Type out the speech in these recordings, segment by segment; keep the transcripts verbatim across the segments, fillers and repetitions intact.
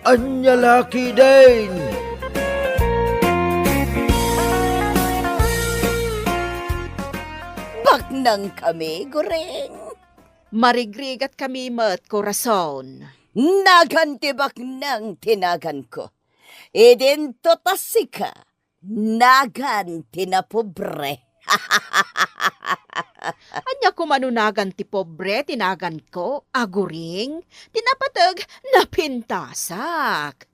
Ania la ketdin? Baknang kami, Guring. Marigrigat kami met, korason. Nagan ti baknang ti naganko. Idinto ta sika, nagan ti napobre. Ania koma no nagan ti pobre ti naganko, Aguring? Ti napateg, napintasak.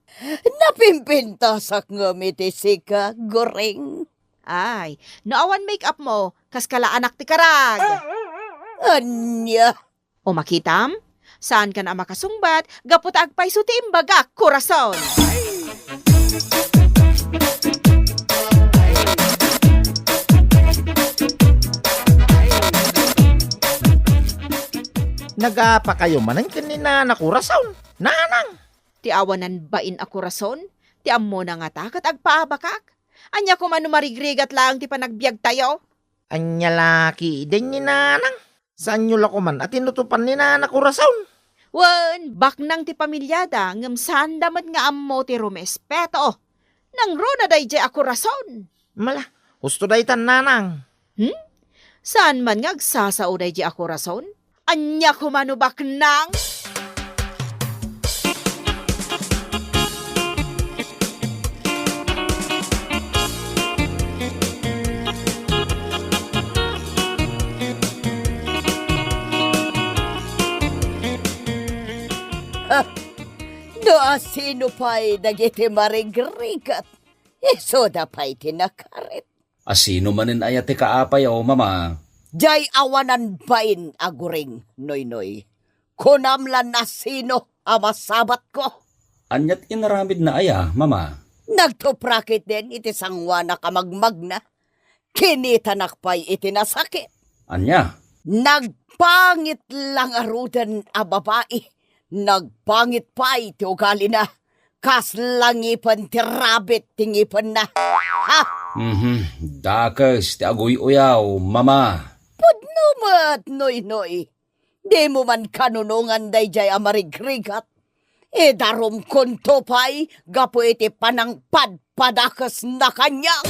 Napimpintasak ngem iti sika, Guring. Ay, no awan make-up mo, kas kalaanak ti karag. Ania? O makitam? Saankan a makasungbat, gapu ta agpayso ti imbagak, korason. Nagapakayo manen ken ni Nana, korason. Nanang! Ti awanan bain a korason, ti ammona ngata ket agpaabakak. Ania koma no marigrigat laeng ti panagbiagtayo? Ania la ketdin ni Nanang? Saanyo la koman a tinutopan ni Nana, korason? Wen, baknang ti pamiliada, ngem saanda met nga ammo ti rumespeto. Nangruna daydiay a korason. Mala, husto daytan, Nanang. Hmm? Saan man nga agsasao daydiay a korason? Ania koma no baknang? Ha! No asino pay dagiti marigrigat, isuda pay ti nakarit. Asino manen aya ti kaapayo, Mama? Diay awanan bain, Aguring, Noynoy. Kunam la no asino a masabatko. Ania ti inaramidna aya, Mama? Nagtupra ketdin iti sanguanak a magmagna. Kinitanak pay iti nasakit. Ania? Nagpangit la ngaruden a babai. Nagpangit pay ti ugalina. Kasla ngipen ti rabbit ti ngipenna. Ha? Mhm, dakes ti aguy-uyaw, Mama. Pudno met, Noynoy. Dimo man kanunongan daydiay a marigrigat. Idarumkonto pay gapu iti panangpadpadakesna kaniak.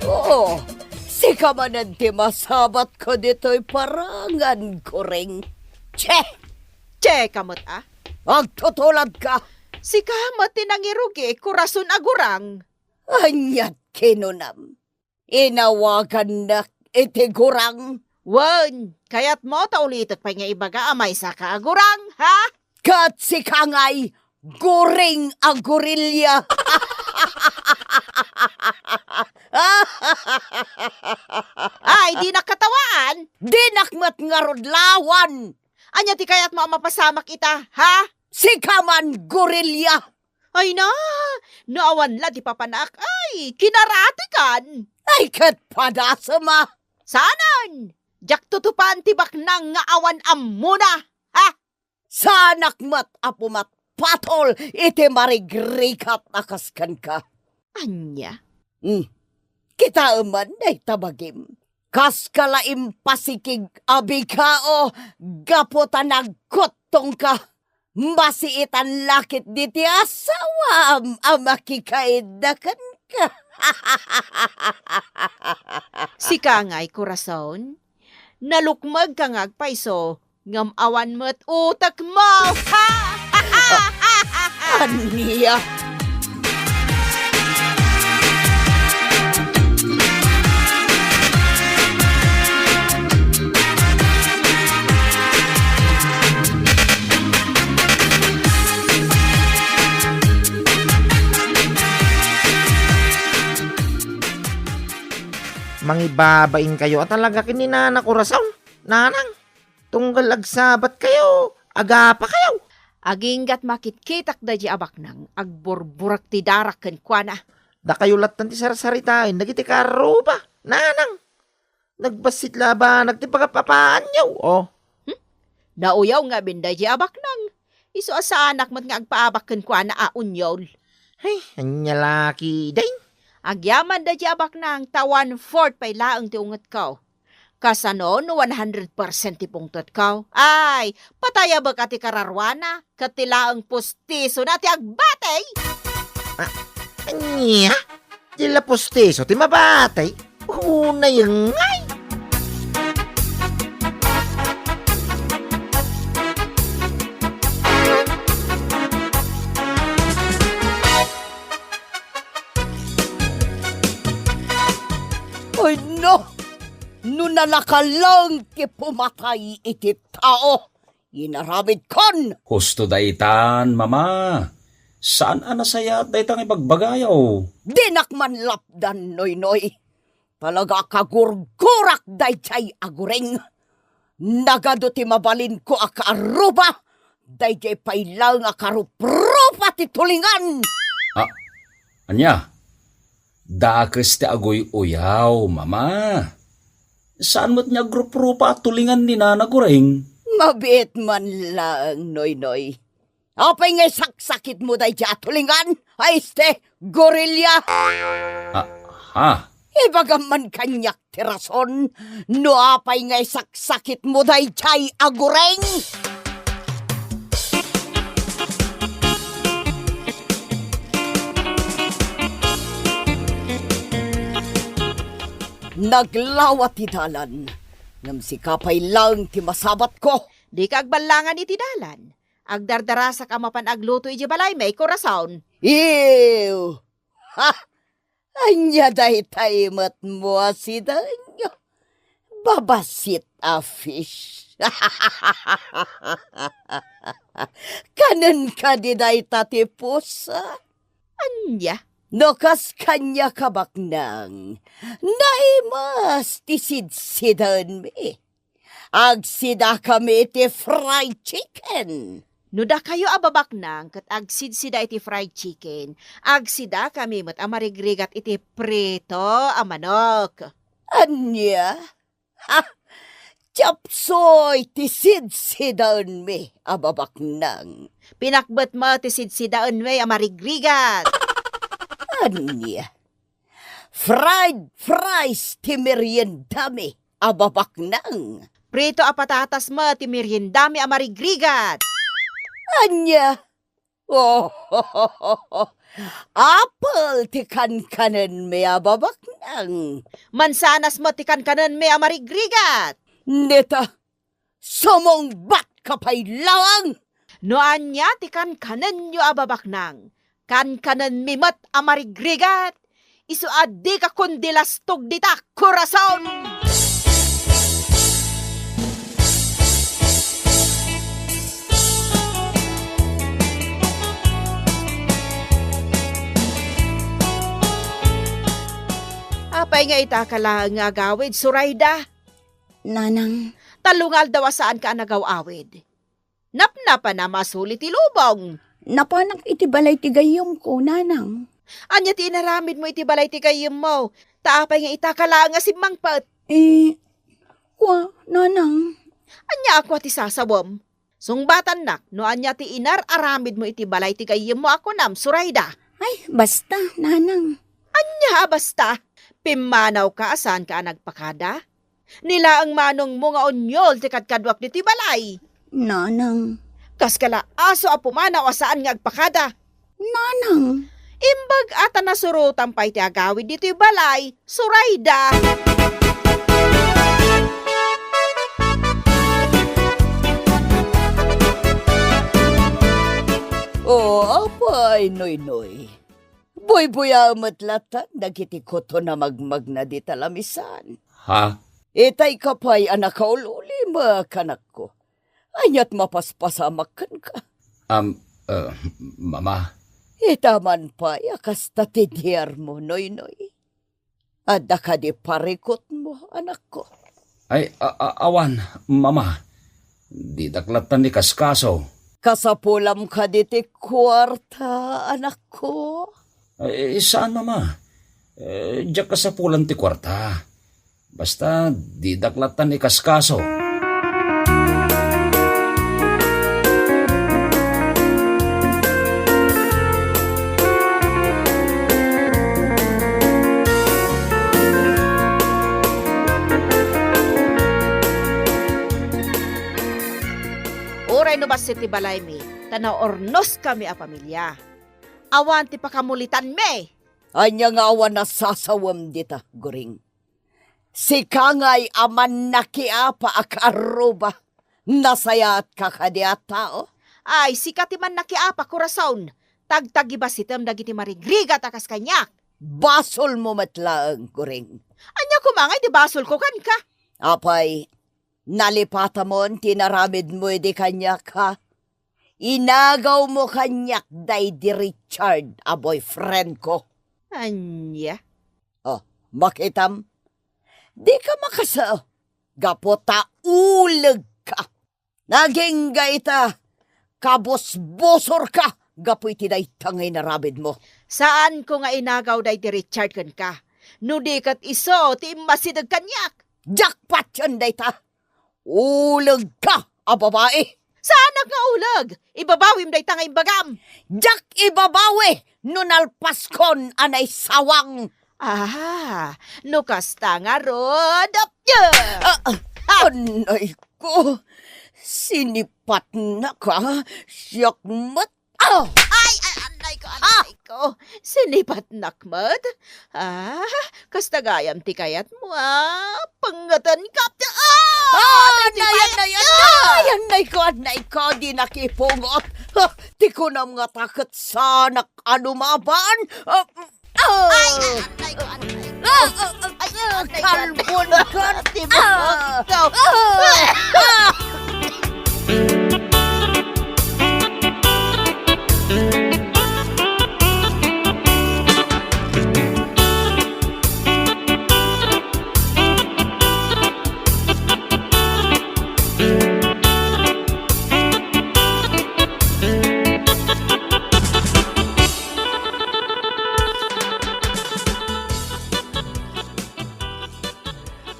Oo, sika manen ti masabatko ditoy parangan, Guring. Che! Che ka met, a? Agtutuladka! Sika met ti nangirugi, korason a gurang. Aniat kinunam? Inawagannak iti gurang? Wen, kayatmo ta ulitek pay nga ibaga a maysaka a gurang, ha? Ket sika ngay, guring a gurilya. Ay, dinak katawaan. Dinak met ngarud lawan. Ania ti kayatmo a mapasamak ita, ha? Sika man, gurilya. Ay na, no awan la ti papanak, ay, kinaratikan. Ay, ket padasem a. Saanen? Diak tutupan ti baknang nga awan ammona, ha? Saanak met a pumatpatol iti marigrigat a kas kenka. Ania? Hmm. Kitaem man dayta bagim. Kaska la impasikig a bigao gapu ta nagkuttongka. Masiitan la ketdi ti asawam a makikaidda kenka. Sika ngay, korason, nalukmegka nga agpayso, ngem awan met utekmo. Ania? Mangibabainkayo a talaga ken ni Nana, korason. Nanang, tunggal agsabatkayo, agapakayo. Aginggat makitkitak daydiay a baknang, agburburak ti darak kenkuana. Dakayo lattan ti sarsaritaen dagiti karruba, Nanang. Nagbassit la a banag ti pagap-apaanyo, o. Hmm? Nauyaw ngamin daydiay a baknang. Isu a saanak met nga agpaabak kenkuana a onyol. Ay, ania la ketdin? Agyaman daydiay a baknang ta one-fourth pay laeng ti ungetko. Kasano no one hundred percent ti pungtotko? Ay, patayabek a ti kararuana, ket ti laeng postisona ti agbatey! Ah, ania? Di la postiso ti mabatey? Unay ngay! Ay, no! No nalaka laeng ti pumatay iti tao, inaramidkon! Husto daytan, Mama. Saan a nasayaat dayta nga ibagbagayo. Dinak man lapdan, Noynoy. Talaga a kagurgurak daydiay a guring. Nagadu ti mabalinko a kaaruba, daydiay pay laeng a karuprupa ti tulingan. Ah, ania? Dakes ti aguy-uyaw, Mama. Saan met nga agruprupa a tulingan ni Nana Guring? Mabiit man laeng, Noynoy. Apay nga isaksakitmo daydiay a tulingan? Ay, este, gorilla! Ah, ha? Ibagam man kaniak ti rason no apay nga isaksakitmo daydiay a guring. Naglawa ti dalan, ngem sika pay laeng ti masabatko. Dika agballangan iti dalan. Agdardarasak a mapan agluto idiay balaymi, korason. Ew! Ha! Ania dayta imetmo a sidenyo? Babassit a fish. Kanen kadi dayta ti pusa? Ania? No kas kaniak a baknang, naimas ti sidsidenmi. Agsidakami iti fried chicken. No dakayo a babaknang ket agsida iti fried chicken, agsidakami met a marigrigat iti prito a manok. Ania? Ha! Tiapsoy ti sidsidenmi a babaknang. Pinakbet met ti sidsidenmi a marigrigat. Ania? Fried fries ti meriendami a babaknang. Prito a patatas met ti meriendami a marigrigat. Ania? Oh, apple ti kankanenmi a babaknang. Mansanas met ti kankanenmi a marigrigat. Neta, sumungbat ka pay laeng! No ania ti kankanenyo a babaknang, kankanenmi met a marigrigat. Isu a dika kundi lastog dita, korason! Apay nga ita ka laeng nga agawid, Surayda? Nanang. Tallo nga aldaw a saanka a nagaw-awid. Napnapanam a suli ti lubong. Napanak iti balay ti gayyemko, Nanang. Ania ti inaramidmo iti balay ti gayyemmo? Ta apay nga ita ka laeng a simmangpet? Eh, kua, Nanang. Ania a kua ti sasawem? Sungbatannak no ania ti inar-aramidmo iti balay ti gayyemmo a kunam, Surayda. Ay, basta, Nanang. Ania a basta? Pimmanawka a saanka a nagpakada? Ni laeng manongmo nga onyol ti kadkaduak ditoy balay. Nanang. Kas kala aso a pumanaw a saan nga agpakada. Nanang. Imbag a ta nasurotan pay ti agawid ditoy balay, Surayda. O, apay, Noynoy. Buybuyaem met latta dagiti kuton a magmagna dita lamisan. Ha? Itay ka pay a nakaul-ulimek, anakko. Ania't mapaspasamak kenka? Am, eh, Mama. Ita man pay a kasta ti diarmo, Noynoy. Adda kadi parikutmo, anakko? Ay, a-, a-, awan, Mama. Didak lattan ikaskaso. Kasapulam kadi ti kuarta, anakko? Ay, saan, Mama. Eh, diak kasapulan ti kuarta. Basta, didak lattan ikaskaso. no bassit ti balaymi, ta naurnoskami a pamilya. Awan ti pakamulitanmi. Ania nga awan a sasawem dita, Guring? Sika ngay a mannakiapa a kaarruba. Nasayaatka kadi a tao? Ay, sika ti mannakiapa, korason. Tagtagibassitem dagiti marigrigat a kas kaniak. Basolmo met laeng, Guring. Ania koma ngay ti basolko kenka? Apay, nalipatamon ti inaramidmo idi kaniak, ha? Inagawmo kaniak daydi Richard a boyfriendko. Ania? Oh, makitam? Dika makasao, gapu ta ulegka. Nagingga ita, kabusbusorka gapu iti dayta nga inaramidmo. Saanko nga inagaw daydi Richard kenka. No di ket isu ti immasideg kaniak. Diak patien dayta. Ulegka a babai. Saanak nga uleg. Ibabawim dayta nga imbagam. Diak ibabawi no nalpaskon a naisawang. Ah, no kasta ngarud. Ah, ah, anay ko. Sinipatnaka. Siak met. Ah! Ay, ay, anay ko, anay ko. Sinipatnak met. Ah, kasta gayam ti kayatmo, ah. Pangatanka. Ah! Ah, anay, anay, anay, anay ko, anay ko, di nakipungot. Ah, ti kunam nga ta ket saanak a lumaban. Ah, ah. Ay, ay, anay ko, anay ko. Ah, ah, ah, ay, anay ko, anay ko. Kalbon ka. Ti buhok ko. Ah! Ah!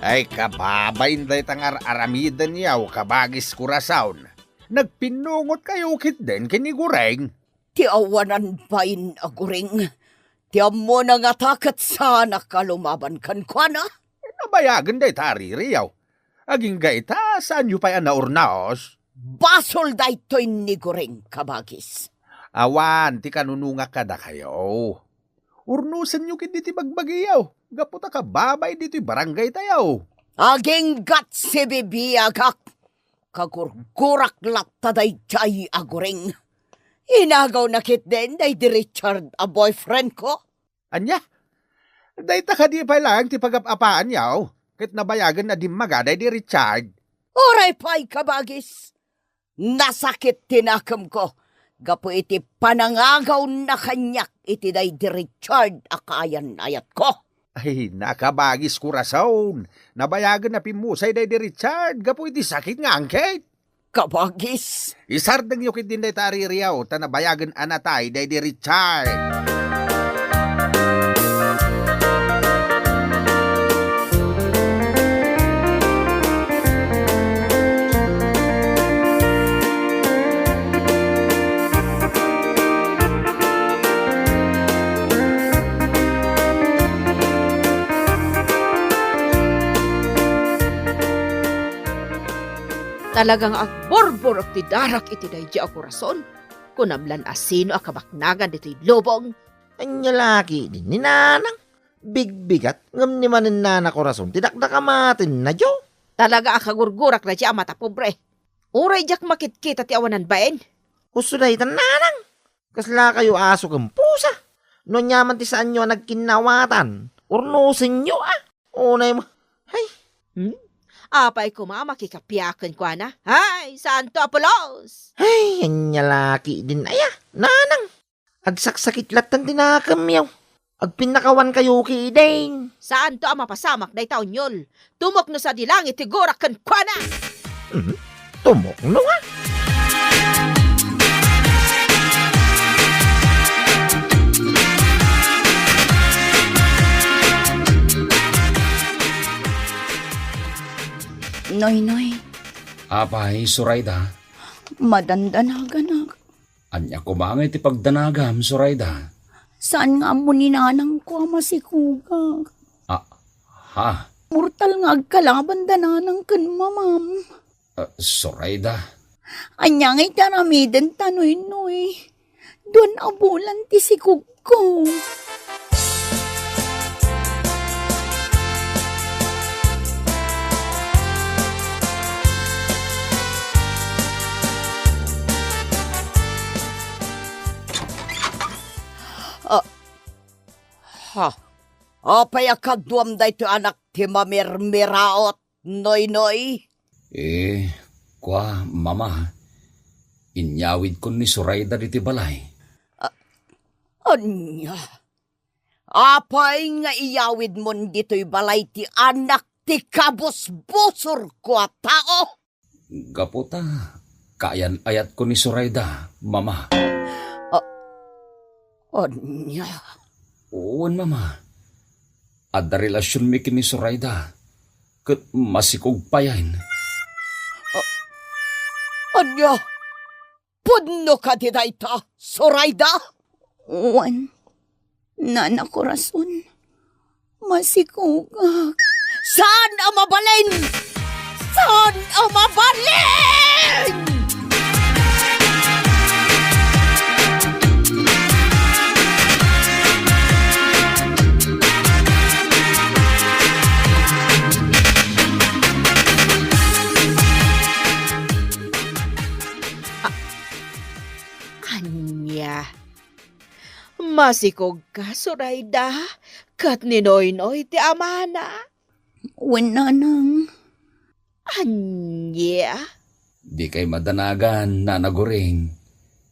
Ay, kababain dayta nga ar-aramidenyo, kabagis, korason. Nagpinnungotkayo ketdin ken ni Guring? Ti awanan bain a Guring. Ti ammona nga ta ket saanak a lumaban kenkuana. Nabayagen dayta a ririyo. Agingga ita, saanyo pay a naurnos? Basol daytoy ni Guring, kabagis. Awan ti kanunongak kadakayo. Urnosenyo ketdi ti bagbagiyo, gapu ta kababain ditoy barangaytayo. Aginggat sibibiagak. Kagurgurak latta daydiay a Guring. Inagawna ketdin daydi Richard a boyfriendko. Ania? Dayta kadi pay laeng ti pagap-apaanyo, ket nabayagen a dimmaga daydi Richard? Uray pay, kabagis. Nasakit ti nakemko gapu iti panangagawna kaniak iti daydi Richard a kaayan-ayatko. Ay, nakabagis, korason. Nabayagen a pimmusay daydi Richard gapu iti sakit nga angkit. Kabagis. Isardengyo ketdin dayta a ririyo, ta nabayagen a natay daydi Richard. Talaga nga agburburek ti darak iti daydi a korason. Kunam lan a sino a kabaknagan ditoy lubong. Ania la ketdin ni Nanang? Bigbigat ngem ni manennana korason ti dakdakamatenna, Jo. Talaga a kagurgurak daydi a mata pobre. Uray diak makitkita ti awanan bain. Usto dayta, Nanang. Kaslakayo aso ken pusa. No aniaman ti saanyo a nagkinnawatan, urnosenyo, a. Unay mo. Hay. Hmm? Apay koma a makikappia kenkuana? Hay, saanto a pulos! Hay, ania la ketdin aya, Nanang. Agsaksakit lattan ti nakemyo. Agpinnakawankayo ketdin. Saanto a mapasamak dayta, Onyol. Tumukno sadi langit ti gurak kenkuana. Mhm. Tumukno, a? Noynoy. Apay, Sorayda? Madandanaganak. Ania koma ngay ti pagdanagam, Sorayda? Saan nga ammo ni nanangko a masikugak? Ah, ha? Mortal nga agkalaban da nanang ken mamam. Ah, Sorayda, Ania ngay ti aramidenta, Noynoy? Duan a bulan ti sikogko. Ah, ha? Apay a kaduam daytoy anak ti mamirmiraot? Noynoy? Eh, kua, Mama, inyawidkon ni Sorayda ditoy balay. A-, ania? Apay nga iyawidmon ditoy balay ti anak ti kabusbusorko a tao? Gapu ta kaayan-ayatko ni Sorayda, Mama. A-, ania? Wen, Mama. Adda relasionmi ken ni Sorayda, ket masikog payen. A-, ania? Pudno kadi dayta, Sorayda? Wen, Nana Corazon, masikogak. Saan a mabalin? Saan a mabalin? Ania? Masikogka, Sorayda, ket ni Noynoy ti amana? Wen, Nanang. Ania? Dikay madanagan, Nana Goring.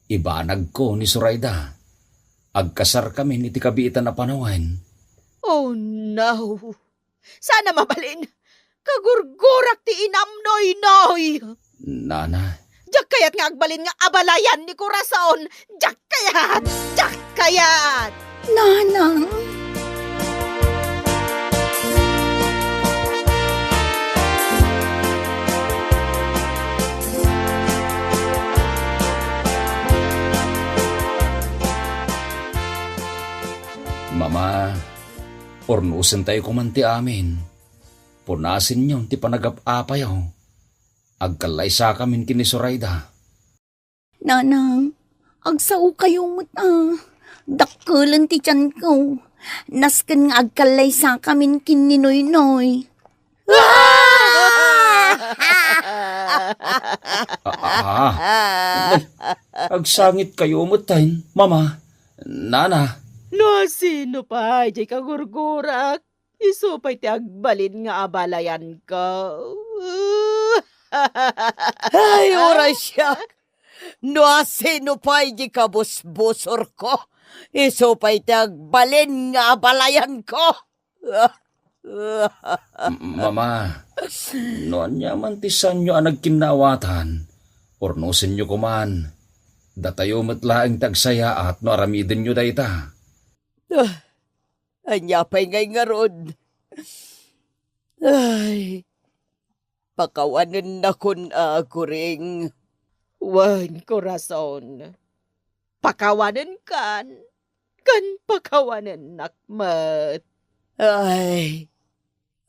Ibanagko ni Sorayda. Agkasarkamin iti kabiitan a panawen. Oh, no. Saan a mabalin. Kagurgurak ti inam, Noynoy. Nana. Diak kayat nga agbalin nga abalayan ni Corazon. Diak kayat! Diak kayat! Nanang. Mama, urnosentayo koman ti amin. Punasenyo ti panagap-apayo. Agkallaysakamin ken ni Sorayda. Nanang, agsaokayo met a. Dakkelen ti tianko. Nasken nga agkallaysakamin ken ni Noynoy. Ah! Ah, ah. Agsangitkayo metten, Mama, Nana. No sino pay diay kagurgurak? Isu pay ti agbalin nga abalayanko. Ay, uray siak! No asino pay diay kabusbusorko, isu pay ti agbalin nga abalayanko. M-, Mama, no ania man ti saanyo a nagkinnaawatan, urnosenyo koman. Datayo met laeng ti agsayaat no aramidenyo dayta. Ah, Ania pay ngay ngarud? Ay, pakawanennakon a, Goring. Wen, Corazon. Pakawanenkan, ken pakawanennak met. Ay,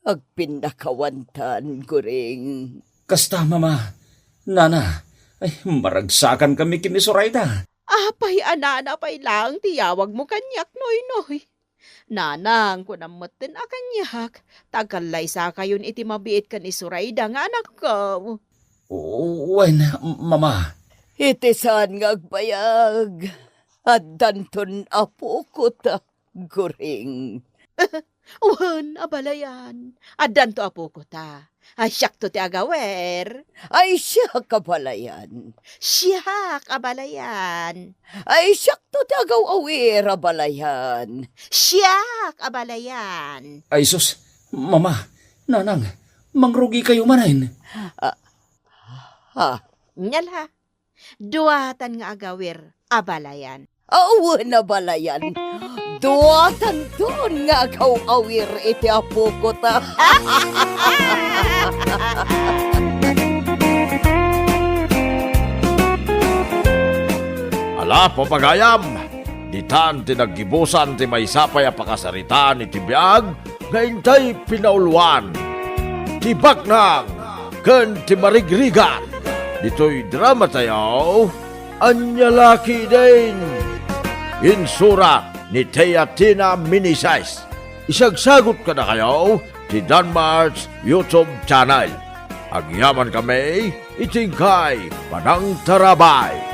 agpinnakawantan, Goring. Kasta, Mama. Nana, ay, maragsakankami ken ni Sorayda. Apay a nana pay laeng ti yawagmo kaniak, Noynoy? Nanang, kunam metten a kaniak, ta agkallaysakayon iti mabiit ken ni Sorayda nga anakko. Wen, Mama. Iti saan nga agbayag, addanton apokota, Goring. Wen, abalayan, addanto apokota. Ay, siakto ti agawer. Ay, siak, abalayan. Siak, abalayan. Ay, siakto ti agaw-awir, abalayan. Siak, abalayan. Ay, sus, Mama, Nanang, mangrugikayo manen. Ah, ha? Nya la. Duatan nga agawir, abalayan. Awan, abalayan. Duatanton nga agaw-awir iti apokota. Ala, papagayam, ditan ti naggibusan ti maysa pay a pakasaritaan iti biag nga intay pinauloan, ti baknang ken ti marigrigat. ditoy dramatayo, Ania La Ketdin. Insurat ni Tia Tina Meneses. Isagsagut kadakayo ti Danmart's YouTube channel. Agyamankami iti inkay panangtarabay.